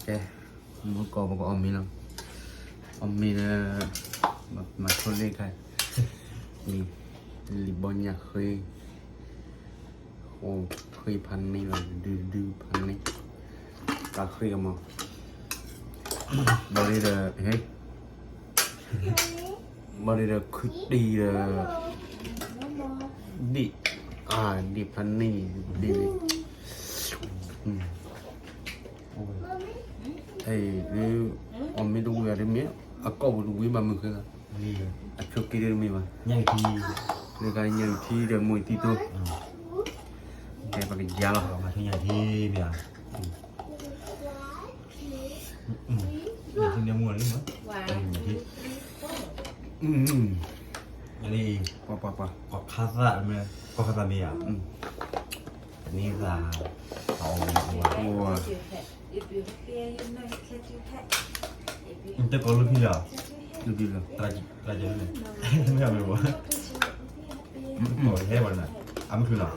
ကဲ, မုၢ်ကီၢ်ပကအီၣ်မ့ၤလီၤ. အီၣ်မ့ၤဒီး မၤဆိလ့ၣ်ခါ, လံာ်ဘီညၣ်ဃ့, ဃ့ဖးန့ၢ်လီၤ, ဒုဒုဖးန့ၢ်, တၢ်ဃ့ကမီၤ, ဘီဒ့ဒီး ဘီဒ့ဒီးခုတံၢ်ဒီး ဒ့ၣ်, အါ ဒ့ၣ်ဖးန့ၢ်, ဒ့ၣ်န့ၣ်, အီၣ်မ့ၤတဝံၤအီၤတမ့ၢ်, အကီၢ်ပူၤတဝံၤဘၣ်မုၢ်ဃ့လီၤ, အဆိးက့တမ့ၢ်ဘၣ်, လၢကညၣ်ထံဒီးမိၢ်သံတိ, ကဲပကယါလီၤ, ညၣ်ထံမ့ၢ်ဧါ, ညၣ်ထံန့ၣ်မူလံမး, လံ, ပှၤပှၤပှၤ, ကီၢ်ခါသၣ်မ့ၢ်, ကီၢ်ခါသၣ်မ့ၢ်ဧါ, တနံၤသၣ်, အဝဲ, တကိးလၢဖံလီၤ, တြီကဲန့ၣ်, မ့ၢ်အမ့ၢ်ဝဲ, ဟဲဝဲန့ၣ်, အမ့ၢ်ချုးလီၤ,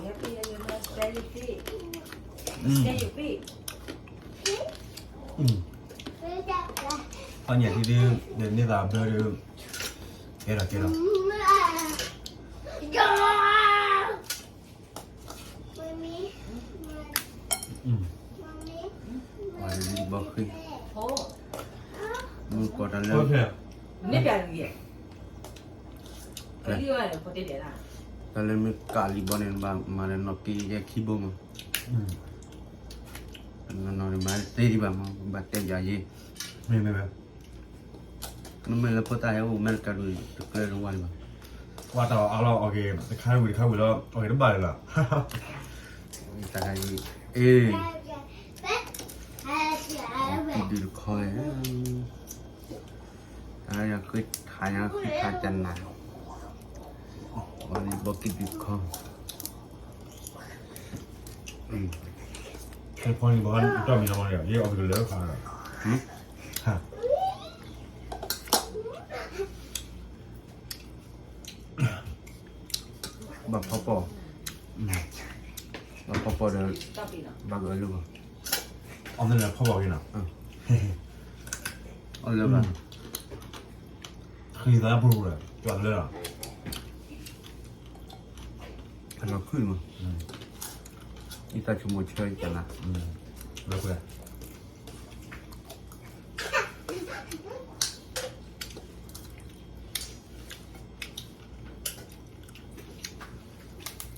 အညၣ်ထံဒုး, န့ၢ်သးဘျၢဒုး, ကဲလီၤကဲလီၤ. လံာ်ဘီဃ့, မုၢ်ကီၢ်တၢ်လၢ, တၢ်လၢမ့ၢ်ကးလံာ်ဘီန့ၣ် ဘၣ်မၤဒီးနီၢ်က့ယဲခံဘိမး, နီၢ်နီၢ်န့ၣ်မၤသ့ဒံးဘၣ်မး ဘၣ်တဲယၤယ့, မ့မ့ၢ်ဝဲ နမ့ၢ်လၢဖိသၣ်ဟဲအိၣ်အမဲရကၤဒုး တကျၢတဝါဒံးဘၣ်, ကွၢ်တၢ်အီၣ်အါလီၤအီၣ်က့ၤ တခါဝံၤတခါဝံၤလီၤ အီၣ်က့ၤတဘၣ်လၢၤလီၤ, တၢ်ခါအံၤ, အ့ၣ်, ဘီကံၢ်ဒုးတခီ, တၢ်ဃ့ထါညါဃ့ထါကနၤ, ဘီကံၢ်ဒုးတခီ, ဖီနံၤဘီတီၢ်မံၤလီၤမး ယအီၣ်က့ၤလၢခါလီၤ, ဘၣ်ဖီပီၢ်, ဘၣ်ဖီပီၢ်ဒီး, ဘၣ်ကအၢလၢဘၣ်, အီၣ်လၢဖီပီၢ်က့ၤနီၤ, အီၣ်လၢဘၣ်, ဃံသးပူၤ, ကၠီလၢလီၤ, အလီၤခုၣ်မး, အံသၣ်ဆိကမိၣ်ဆၢကနၤ, လၢကွဲ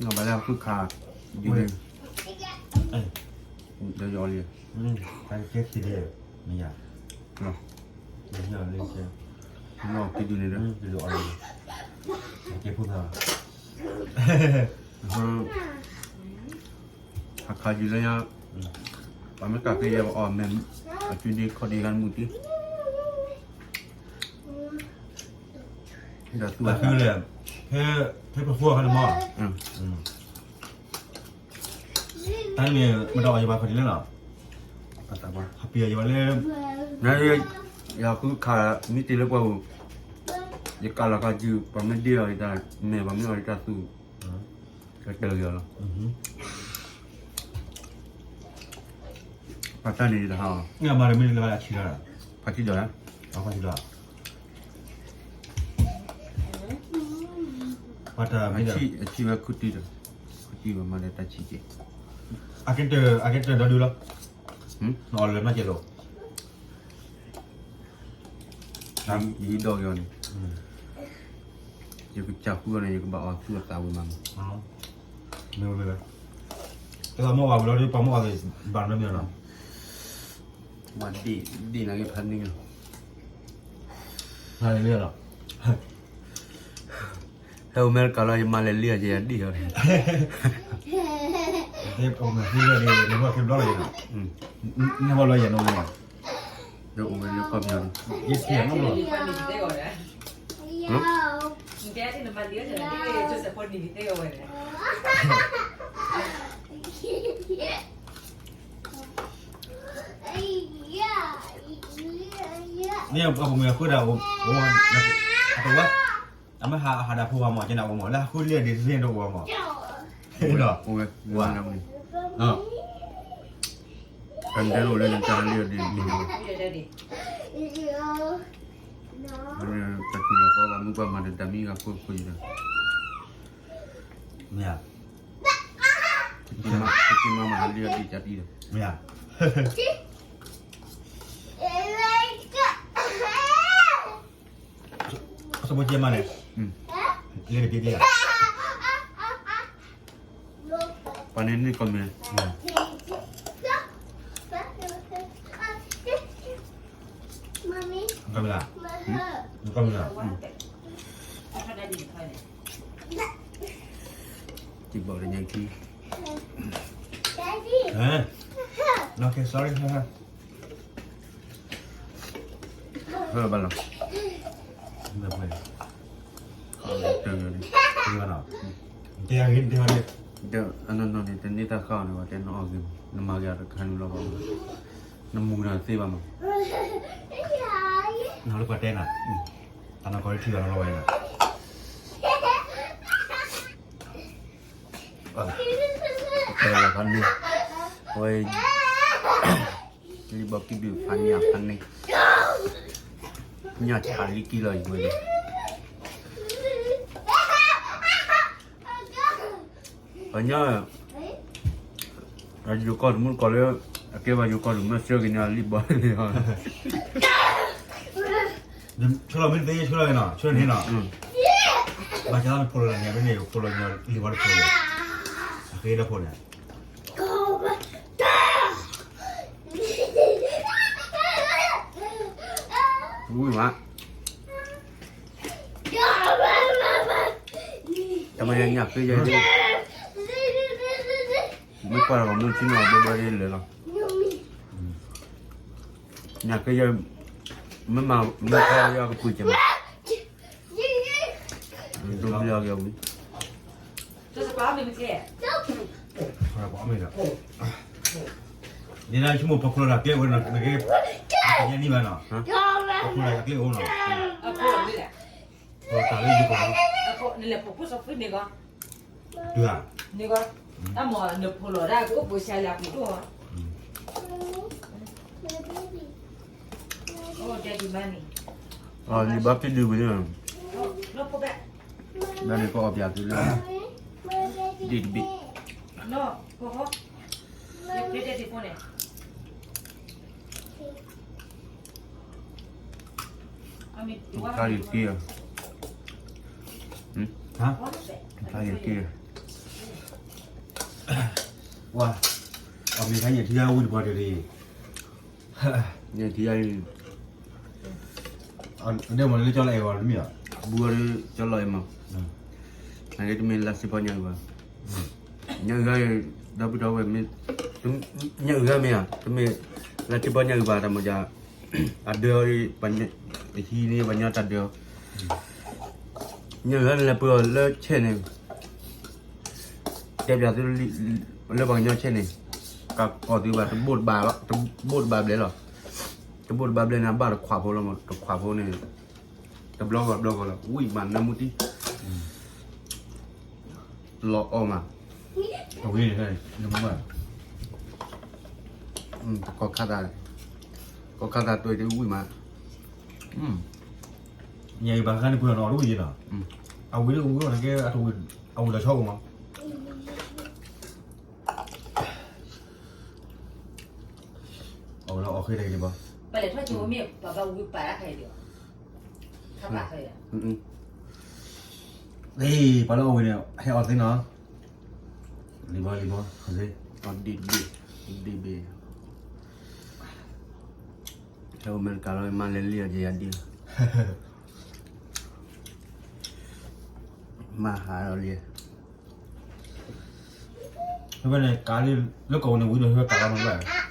ဘၣ်လၢအဃုခး, ဒ်န့ၣ်, ဒီးယီၤလံ, မ့ၢ်ယၤ, နီၢ်က့ဒ်န့ၣ်ဒီး, က့ဖိသၣ်, အခါယုၢ်လၢညါ, ပှၤမ့ၢ်ကးက့ၤယဲအီၣ်မဲာ်, အစုဒ့ခီၣ်ဒ့ဂၤမုၢ်တံၢ် ဒီးသူၣ်ဘၣ်ဃုလဲၣ်, ဖဲ, ဖဲပဃိအခါန့ၣ်မး, တၢ်န့ၣ်မ့ၢ်မတၤအီၣ်ယဘၣ်ခီၣ်ထံးလဲၣ်နီၤ, ဟးပ့ၤအီၣ်ယဘၣ်လၢ, ယဃုခးမ့ၢ်တ့ၢ်လၢပှၤပူၤ, ယကးလီၤခီၣ်ယုၢ် ပှၤမ့ၢ်ဒ့အီၣ်ယတၢ်မဲာ် ပှၤမ့ၢ်အီၣ်ယတၢ်သူၣ်, ကတၢၢ်ယီၤလီၤ. ပှၤတၢ်န့ၣ်တဟါအီၤ, ဖါတံၢ်ဒီး, ပှၤတၢ်မ့ၢ်, အဆံၣ်ဝဲခူတံၢ်ဒီး, ခူတံၢ်ဝဲမၤဒီးတၢ်ဆံၣ်က့ၤ, အကတၢၢ်, အကတၢၢ်ဒီဒုလီၤ, နအီၣ်လၢမၤစၢၤလိာ် ယဒိးက့ၤအီၤန့ၣ်, ယကစၢ်ဃုအီၤန့ၣ် ယကဘၣ်အီၣ်သူၣ်အသးဝံၤမး, မ့ၢ်ဝဲ, တၢ်မ့ၢ်အီၣ်ဝံၤလီၤဒီး ပှၤမ့ၢ်အီၣ်သ့ၣ်ဘၣ်မ့ၢ်နီၤ, ဝဲဒ့ၣ်ဒ့ၣ်နၤက့ၤဖးန့ၢ်လီၤ, လီၤ, ဟဲအိၣ်အမဲရကၤလီၤ ယမၤလဲၤလံအီၤ ယဒ့ၣ်အီၤ, အိၣ်မဲာ်ဃုလၢာ်ဒီး နဘၣ်က့ၤဘျီလီၤ, နဘၣ်လီၤယၤနီၤ, ဒီးအိၣ်ဝဲလၢကီၢ်ပယီၤန့ၣ်, ယဆံးနီၤလီၤ, မ့ၢ်ပှၤပိာ်မုၣ်အဃိဒၣ်, အတဝဲ, အမ့ၢ်ဟးဒၣ်ဖိဝဲမး ကနၣ်ဝဲမး လၢဟးဃုလၢာ်ဒ်သ့ၣ်န့ၣ်တအိၣ်ဝဲမး, ဒီး, ဝဲ, ဝဲ, ဝဲ, အၢ တၢ်ဒဲအိၣ်လၢနတၢ်လံအီၤဒ်န့ၣ်, တၢ်တူၢ်လီၤသီဘၣ်မုၢ်ပှၢ်မၤတၢ်တၢ်မံဂၤခိၣ်ခိၣ်ယံၤဒီး, မ့ၢ်, ပက့ၤမၤမၤလံအီၤဒ်ကၢ်တံဒီး, မ့ၢ်, အစဘိကဲမးန့ၣ်, လ့တဘ့ၣ်ဘ့ၣ်ဧါ, ပှၤန့ၣ်န့ၣ်ကီၢ်မ့ၢ်, ကီၢ်မ့ၢ်, ကီၢ်မ့ၢ်, ကဘီၣ်တညါခံ, ဟဲ, sorry, ဟဲ, ဟဲဘၣ်လီၤ, တဂ့ၤ, တဂ့ၤ, တဂ့ၤ, တန့ၢ်တၢ်ဃၣ်အီၤန့ၣ် ပှၤတဲနအီၣ်ဂ့ၤ, နမၤက့ၤတခါနုၤလီၤဘၣ်, နမူၤနၤသ့ဘၣ်မး, နလၢပှၤတဲနၤ, တၢ်နီၢ်ကီၢ်ထံၣ်ဘၣ်လီၤဝဲနၤ, တဲလီၤဖးန့ၢ်, ဝဲ လံာ်ဘီကံၢ်ဒုးဖးန့ၢ်အဖးန့ၢ်, ညၣ်ဆးလံကံၢ်လီၤအံၤဝဲန့ၣ်, ပှၤညီ, ယိၤကီၢ်တမူတကိးလၢ, အကဲဘၣ်ယိၤကီၢ်တမူဆှၢက့ၤန့ၣ်လံာ်ဘီန့ၣ်, ဆှၢလီၤမ့ၢ်တသ့ဆှၢလီၤနီၤ, ဆှၢန့ၣ်နီၤ, ဘၣ်ဆၣ်လၢနဖိလီၤန့ၣ် မ့ၢ်န့ၣ်ဖိလီၤညီလံာ်ဘီတဖိ, အဃ့ဒီးဖိန့ၣ် ဝံၤမး, တမ့ၢ်ညၣ်ဃ့ယဲ, မ့ၢ်ကွၢ်လီၤမုၢ်ဆ့ၣ်နီၤဘၢဘၢလၢလီၤ, ညၣ်ဃ့ယဲ, မ့ၢ်မၤမ့ၢ်ကွၢ်လီၤယကပှ့ၤကဲမး, ဒိဘျီကဲဝံၤ ဒ်န့ၣ်ဆိကမိၣ်ပှၤဖိလီၤတၢ်ကျဲအိၣ်နကဲ, ပှၤဖိလီၤတၢ်ကျဲအိၣ်နီၤ, တၢ်လၢယကီၢ်, တၢ်လၢယကီၢ်, တၢ်မ့ၢ်နဖိလီၤဒၣ်ကအိၣ်ပှ့ၤဆါလၢအပူၤဒိၣ်, လံာ်ဘီကံၢ်ဒုးဝံၤန့ၣ်, လၢန့ၣ်ကအီၣ်ပၠးသုလၢ, ဒ့ၣ်တဘ့ၣ်, ဖျါယက့ၤ, ဖျါယက့ၤ, ဝါ, အမ့ၢ်ခါညၣ်ထံဂၤဝံၤတပှၤတရံး, ညၣ်ထံဂၤအံၤ, အဒဲမ့ၢ်လၢကၠီလီၤအဲၣ်ဂီၤတမ့ၢ်ဧါ, ဘူးအီၤလၢကၠီလီၤအဲၣ်မး, နက့တမ့ၢ်လၢစ့ဖီညၣ်အုၣ်ဘၣ်, ညၣ်အုၣ်ဂၤ, ဒီပုၢ်ဒီဝဲၢ်မ့ၢ်, ညၣ်အုၣ်ဂၤမ့ၢ်ဧါ, တမ့ၢ်လၢစ့ဖီညၣ်အုၣ်ဘၣ်တၢ်မၤယၤ, အဒၢ, ဟံးန့ၢ်ပှၤညီတၢ်ဒၢ, ညၣ်အုၣ်ဂၤန့ၣ်လဲၤပှ့ၤအီၤလၢဆဲးန့ၣ် တဲပၠးသုလၢပှၤကညီဆဲးန့ၣ်, ကကိးသုဘၣ်, တဘိၣ်တဘၣ်လီၤ, တဘိၣ်တဘၣ်ဘျဲၣ်လီၤ, တဘိၣ်တဘၣ်ဘျဲၣ်န့ၣ် အဘၣ်တခွးဖိလီၤမး, တခွးဖိန့ၣ်, တဘျီဂီၤဘျီဂီၤလီၤ, ဝံၣ်မးနၢမူတံၢ်, လီၤအီၣ်မး, အဝဲန့ၣ်, ကီၢ်ခါသး, ကီၢ်ခါသးတွဲတဝံၣ်မး, ညါအံၤဘၣ်ဃးန့ၣ်ပှၤနီၤတဝံၣ်ယဲနီၤ, အဝဲဒၣ်ဝံၣ်အီၤန့ၣ်ကဲ, အဝဲလီၤဆီအိၣ်မး အဝဲလၢအီၣ်ဃ့တဂ့ၤဘၣ်, ပလဲၤထီၣ်ကၠိမ့ၢ်ပှၤဘၣ်ဝံပာ်တၢ်ခဲအံၤဒီး, ပာ်လၢအီၣ်ဝဲန့ၣ် ဟဲအီၣ်သ့နီၤ, လံၤဘီလံၤဘီ, ဒ့ၣ်ဘ့ၣ်, ဒ့ၣ်ဘ့ၣ်, ဟဲအိၣ်အမဲရကၤလီၤ မၤလဲၤလံအီၤယဲယၤဒ့ၣ်လီၤ, မၤဟးလီၤလံ ဖဲန့ၣ် ကးလံ လၢကီၢ်ပူၤန့ၣ် ဝံၤဒီး ဖဲကးလီၤမးဘၣ်,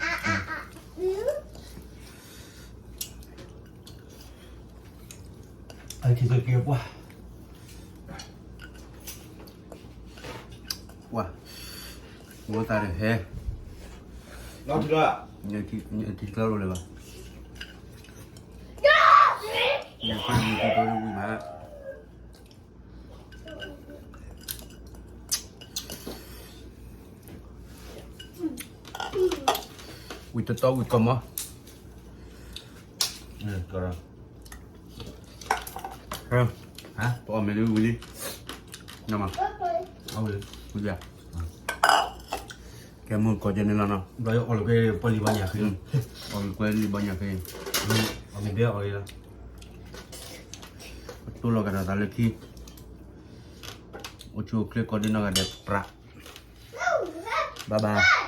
အခံစက့ပှၢ်, ပှၢ်, မိၢ်သးတဟဲ, ထံကျါလိၤလၢၤဘၣ်, ဝံၤမး တတီဝံၤကီၢ်မီၤ, ပအီၣ်မ့ၤလၢဝံၤလံ, နမၤ, ဝံၤ, ကဲမုၢ်ကီၢ်ကဲန့ၣ်လီၤနီၤ, ပှၤအီၣ်လီၤကွဲပီၣ်လံဘီညၣ်ဃ့, အီၣ်လီၤကွဲလံဘီညၣ်ဃ့, အီၣ်မ့ၤဘဲအီၣ်လီၤ, ပတိၢ်လီၤကဒီးသးလၢခံ, အိၣ်ဆူၣ်အိၣ်ချ့ကိးဒံနီၢ်ဂၤဒဲးပြး, ဘၣ်ဘၣ်